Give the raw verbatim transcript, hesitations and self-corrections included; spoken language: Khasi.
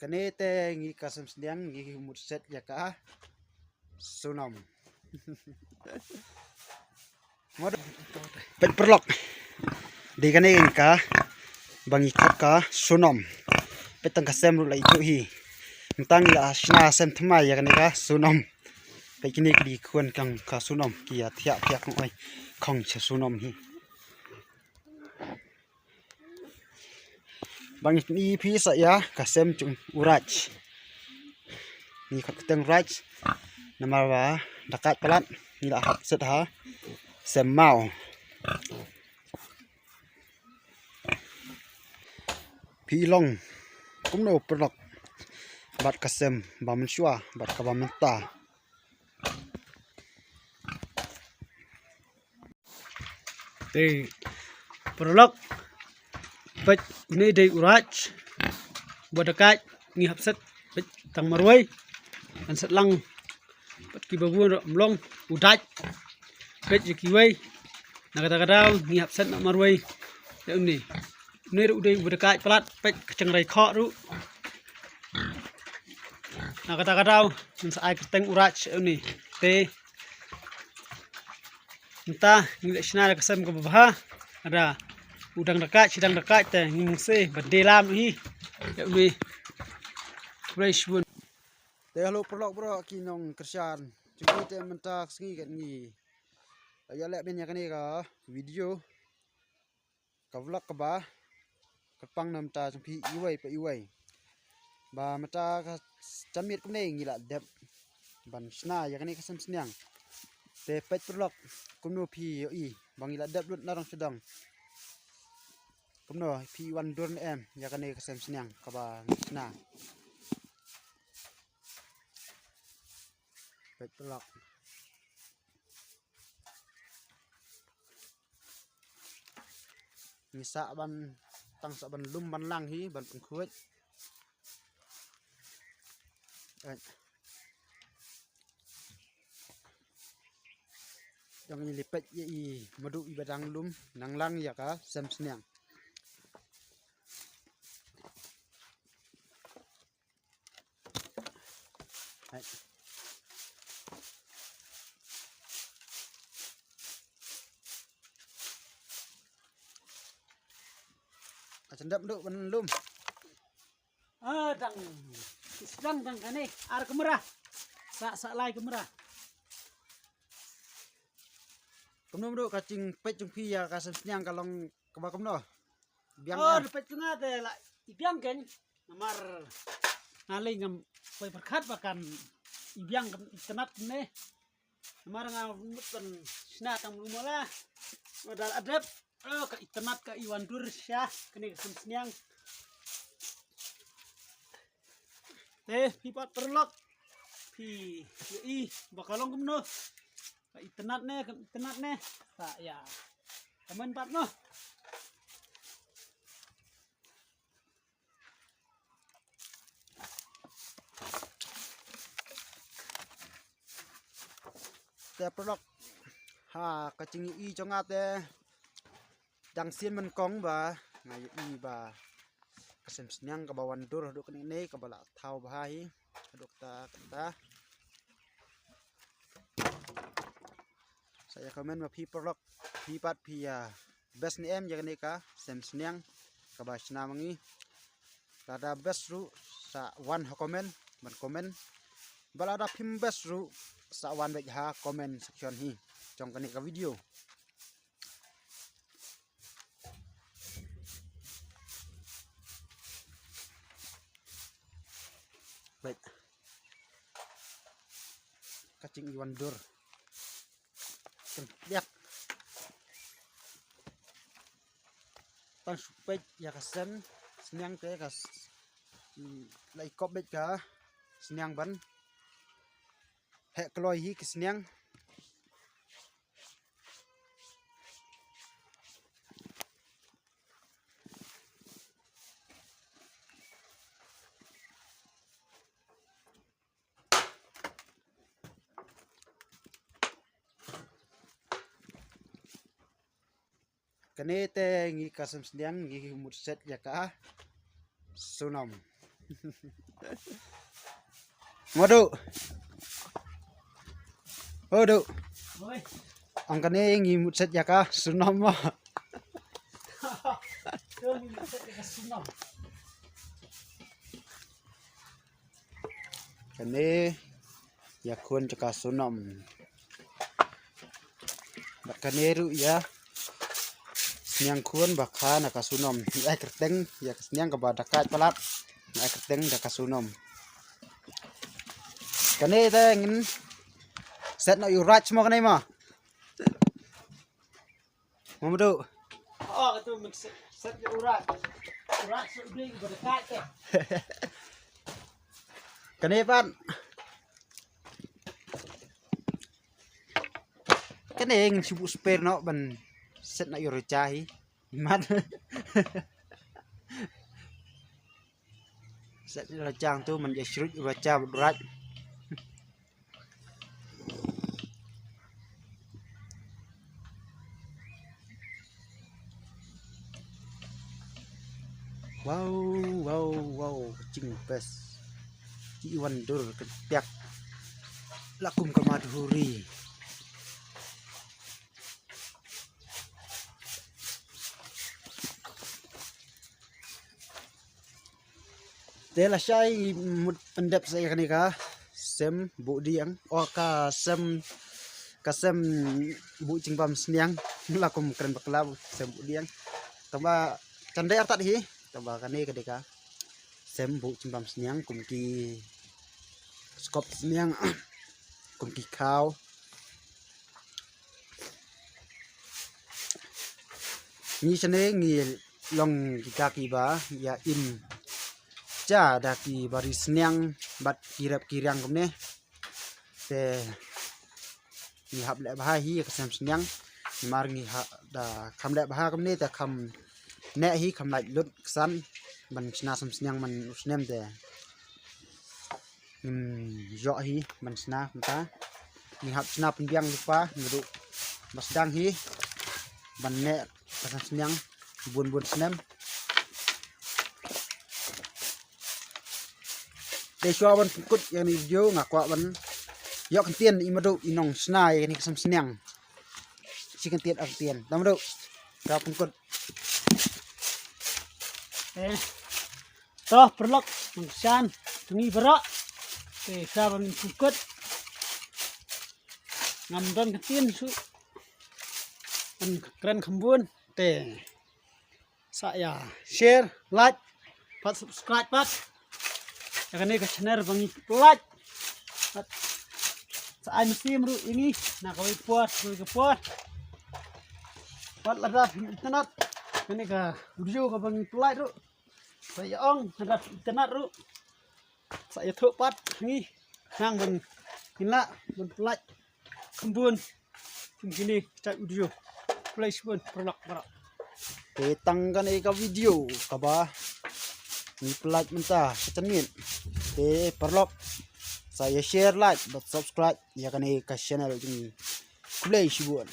Kane te ngi ka sem sniang ngi mut set ïa ka Sunom. Peit paralok. Dei kane ka ba ngi khot ka Sunom. Peit tang ka sem ruh la ithuh hi. Mynta ngi la shna sem thymmai ïa kane ka Sunom. Peit kine ki dei khun kang ka Sunom ki ïa thiah thiah kong oi kong cha Sunom hi. Ba ngi pyni phi sa ïa ka sem jong u Raj. Ngi khot kyrteng Raj namar ba da kait palat ngi la hap set ha sem maw. Phi long kumno paralok bad ka sem ba mynshuwa bad kaba mynta. Te paralok, peit une dei u Raj. Ba da kait ngi hap set peit tang marwei. Kan set lang peit ki ba bun ruh mlong u Daj. Peit ïa kiwei. Na kata ka daw ngi hap set na marwei. Te une, une ruh u dei ba da kait palat, peit ka changrai khoh ruh. Na kata ka daw ngin sa ai kyrteng u Raj une. Te mynta ngi la shna da ka sem kaba bha. Ada u dang da kait, shi dang da kait te ngi mungse ba dei lam hi. Ïa une. Khublei shibun. Te hello paralok baroh ki nongkyrshan. Jong ngi te mynta ka sngi kan ngi ïa leh biang ïa kane ka video. Ka vlog kaba kyrpang na mynta jong phi iwei pa iwei. Ba mynta ka janmiet kumne ngi la dep ban shna ïa kane ka sem sniang. Te peit paralok kumno phi ïohi ba ngi la dep lut na rong sha dong. Kumno phi wan dur ne em ïa kane ka sem sniang kaba ngi shna. Peit paralok. Ngi sa ban tang sa ban lum ban lang hi ban pynkhuid. Ai. Jong ngi lipet ïa i madu i ba dang lum nang lang ïa ka sem sniang. Hai. Ka chendap duk ban lum. Ah, dang. Is dang dang kane. Ar kamera. Sa sa lai kamera. Kumno madu ka jingpeit jong phi ïa ka sem sniang ka long kaba kumno? Biang. Oh, eh. Peit jong nga te la i biang ken. Namar nga lei ngam poi pyrkhat ba kan i biang kam itynnad ne. Namar nga mut ban shna tang mlu mala. Nga dal adep. Oh, ka itynnad ka i wan dur sha kane ka sem sniang. Te phi pat paralok. Phi ïohi ba ka long kumno. Ka itynnad ne, ka itynnad ne. Sa ïa. Comment pat noh. Te paralok. Ha, ka jingïohi jong nga te dang sien man kong ba nga ïohi ba ka sem sniang kaba wan dur haduh kane kaba la thaw bha hi haduh kata kata. Sa ïa comment ba phi paralok phi pat phi ïa best ne em ïa kane ka sem sniang kaba shna ma ngi. Lada best ruh sa wan ha comment ban comment. Ba lada phim best ruh sa wan beit ha comment section hi jong kane ka video. Beit. Ka jingïohi wan dur. Tang biak. Tang shu peit ïa ka sem sniang te ka s-, la i kop beit ka sniang ban heh kloi hi ki sniang. Kane te ngi ka sem sniang ngi mut set ïa ka Sunom. Madu. Madu. Oi. Ang kane ngi mut set ïa ka sunom mo. Kane ïa khun jaka sunom. Bad kane ruh ïa sniang khun ba kha na ka sunom. Ai kyrteng ïa ka sniang kaba da kait palat. Ai kyrteng da ka sunom. Kane te ngin set noh ïa u raj mo kane mo. Mo Madu. Oh, katu min set, set ïa u raj. U raj set u ding ba da kait te. Kane pat. Kane ngin shu buh spare noh ban set noh ïa u raja hi. Mat. Set ïa u raja tu man ïa shrut ïa u raja bad u raj. Wow, wow, wow, ka jingbes. Ki wan dur ka piak. La kum ka madhuri. Te lashai mut pyndep sa ïa kane ka sem buh dieng. O ka sem, ka sem buh jingbam sniang. La kum kren bakla sem buh dieng. Tangba kan dei artat hi. Tangba kane ka dei ka sem buh jingbam sniang kum ki skop sniang. Kum ki khaw. Ngi shane ngi long kita kiba ïa im ja da kiba ri sniang bad ki rep ki riang kumne. Te ngi hap leh bha hi ka sem sniang. Mar ngi ha da kham leh bha kumne te kham neh hi kham lait lut ksan ban shna sem sniang man u snem te. Ngim ïoh hi ban shna kumta. Ngi hap shna pynbiang lypa, ngi ruh ba sdang hi ban neh ka sem sniang bun bun snem. Te shuwa ban pynkut ïa kane video nga kwah ban ïoh kyntien i Madu i nongshna ïa kane ka sem sniang. Shi kyntien ar kyntien. Tang Madu. Shuwa pynkut. Eh. To paralok, nongkyrshan, to ngi baroh. Te shuwa ban pynkut. Ngam don kyntien shuh ban kren kham bun. Te sa ïa share, like, bad subscribe pat ïa kane ka channel ba ngi pynlait. Bad sa ai mynsiem ruh ïa ngi na kawei ka por, kawei ka por. Bad lada phi itynnad ïa kane ka video kaba ngi pynlait ruh, sa ïa ong, lada phi itynnad ruh, sa ïathuh pat ha ngi, khnang ban ngin lah ban pynlait kham bun kum kine ki type video. Khublei shibun paralok baroh. Te tang kane ka video kaba ngi pynlait mynta ka janmiet. Te paralok sa ïa share, like bad subscribe ïa kane ka channel jong ngi. Khublei shibun.